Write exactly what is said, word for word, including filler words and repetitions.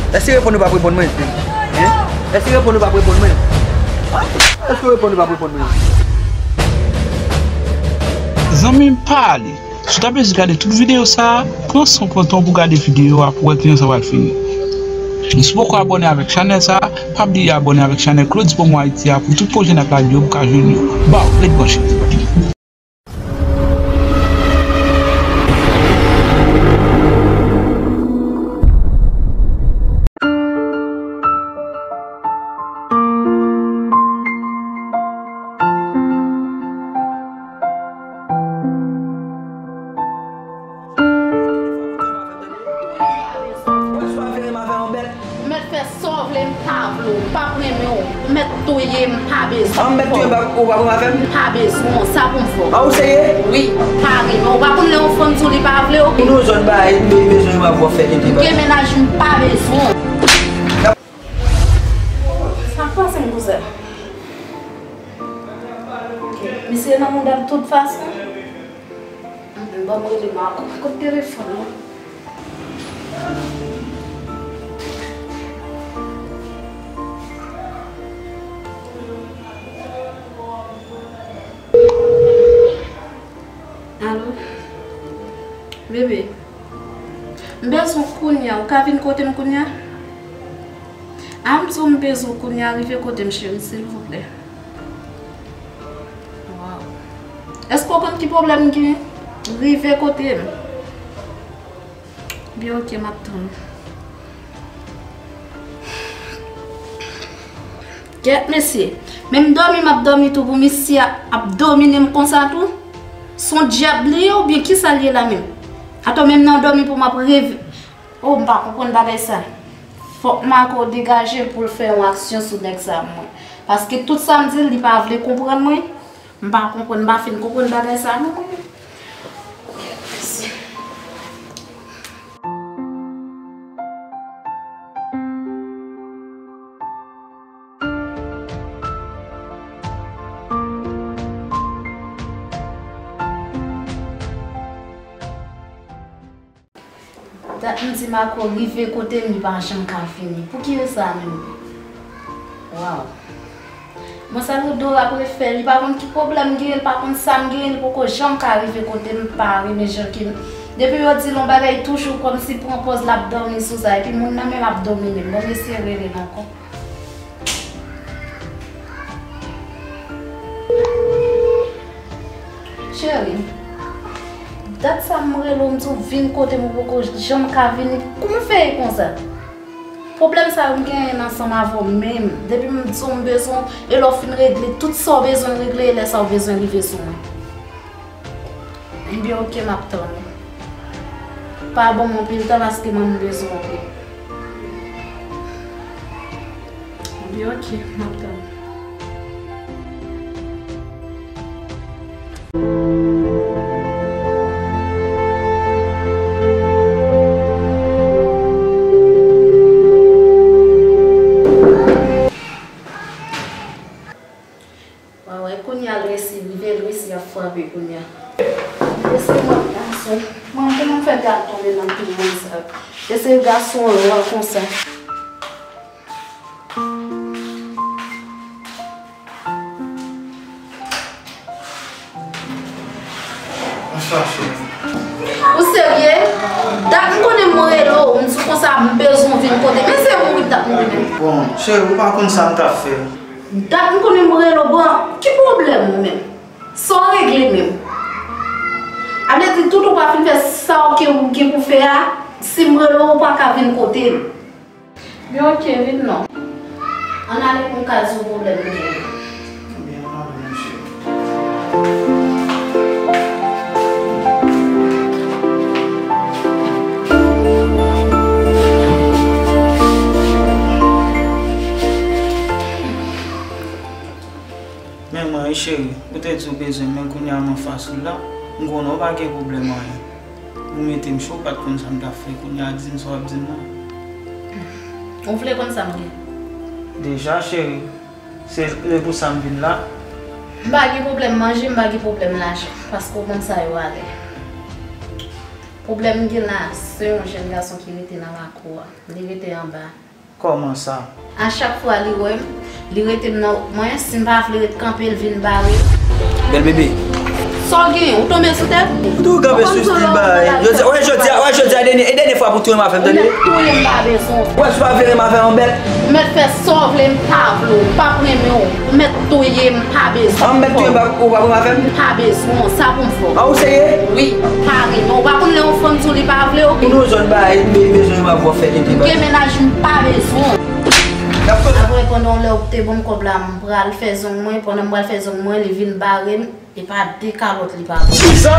Èske reponn ou p ap reponn mwen? Hein? Èske reponn ou p ap reponn mwen? Èske reponn ou p ap reponn mwen? Zanmi m, pa ale. Si w ta bezwen gade tout videyo sa a, pran san w pran tan w pou gade videyo a pou w wè kijan sa pral fini. E si w poko abòne avèk chanèl sa a, pa bliye abòne avèk chanèl Claude Pomo Haïti a pou tout pwojè n ap lage yo pou ka jwenn yo. Baw, ret branche. Ou mèt fè sa w vle, m pa vle w, m p ap renmen w, m mèt touye, m pa bezwen w. An, m mèt touye, m pa, ou p ap renmen avè m? M pa bezwen w, sa pou m fè w? An, ou serye? Wi, m pa renmen w. Ou pa konn lè yon fanm di w li pa vle w? Moun nan zòn ba, li bezwen w, w ap fè tete. M gen mennaj, m pa bezwen w. Sa k pase m kouzen? Misye nan mouda m tout fason. Ban m rele Marco. Kot telefòn nan? Alo? Bebe, m bezwen w kounye a. Ou ka vin kote m kounye a? A, m di w m bezwen w kounye a. Rive kote m, cheri, silvouplè. Waw. Èske w konn ki pwoblèm m gen? Rive kote m. Byen, oke, m ap tann ou. Kèt, mesye. Menm dòmi m ap dòmi tou pou misye ap domine m konsa tou? Se yon dyab li ye oubyen kisa l ye la menm? Atò, menm nan dòmi pou m ap reve. Oh, m pa konprann bagay sa. Fòk Marco degaje l pou l fè yon aksyon sou nèg sa mwen. Paske tout sa m di l, li pa vle konprann mwen. M pa konprann, m pa fin konprann bagay sa non mwen. Dat m di Marco rive kote m, li pa janm ka vini. Poukisa menm? Waw. Bon, sa Dora ap refè, li pa konn ki pwoblèm m genyen, li pa konn sa m genyen, li poko janm ka rive kote m, m pa renmen jan ke m. Depi yo di l yon bagay, toujou kòmsi pran pòz l ap dòmi sou sa, epi moun nan menm ap domine m. Bon, m eseye rele l ankò. Cheri, dat sa m rele w, m di w vin kote m, ou poko janm ka vini. Kòman w fè ye konsa? Pwoblèm sa yo m genyen ansanm avè w menm. Depi m di w m bezwen w, e lè w fin regle tout sa w bezwen regle, e lè sa w bezwen rive sou mwen. Ebyen, oke, m ap tann ou. Pa ban m anpil tan paske mwen m bezwen w wi. Ebyen, oke, m ap tann ou. Waw, e kounye a l resi rive, l resi ap frape kounye a. Mesye, mwen gason. Mwen, kòman m fè gad tonbe nan pil moun sa yo? Mesye, gason ran konsa. Bonswa, cheri. Ou serye? Dat m konnen m rele w, m di w konsa m bezwen w vin kote. Men se mouri dat m rele w. Bon, cheri, ou pa konn sa m t ap fè. Dat m konnen m rele w, bon, ki pwoblèm ou menm? Sa w regle menm? A vle di, tout ou pa fin fè sa w ke ou gen pou fè a, si m rele w, ou pa ka vin kote m. Byen, oke, vin non. Ann ale pou m ka di w pwoblèm m genyen. Byen, ann ale, monchè. Men mwen, wi, cheri, ou te di w bezwen m, men kounye a m anfas ou la, m konnen w pa gen pwoblèm anyen. Ou mete m cho, w pa t konn sa m t ap fè. Kounye a, di m sa w ap di m nan. Ou vle konn sa m gen? Deja, cheri, se, se pou sa m vin la. M pa gen pwoblèm manje, m pa gen pwoblèm lajan, paske w konn sa yo ale. Pwoblèm m gen la, se yon jèn gason ki rete nan lakou a. Li rete anba. Kòman sa? A chak fwa li wè m, li rete m nan wout mwen, si m pa vle ret kanpe, l vin bare m. Bèl bebe. Sa w genyen? Ou tonbe sou tèt? Ou tou kanpe sou stil bagay. Jodi, wè jodi a, wè jodi a, dènye, e dènye fwa pou touye m avè m, tande? Ou mèt touye m, m pa bezwen w. Wè, si w pa vle renmen avè m, bèl. Ou mèt fè sa w vle, m pa vle w, m p ap renmen w. Ou mèt touye m, m pa bezwen w. An, m mèt touye m, ou p ap renmen avè m? M pa bezwen w, sa pou m fè w. An, ou serye? Wi, m pa renmen w. Ou pa konn lè yon fanm di w li pa vle w? Ou nan zòn bagay, m bezwen w, m ap fè tete bagay. Gen mennaj, m pa bezwen w. Apre, pandan yon lè ou te ban m kòb la, m pral fè zong mwen. Pandan m pral fè zong mwen, li vin bare m. E pa de kalòt li pa ban m. Kisa?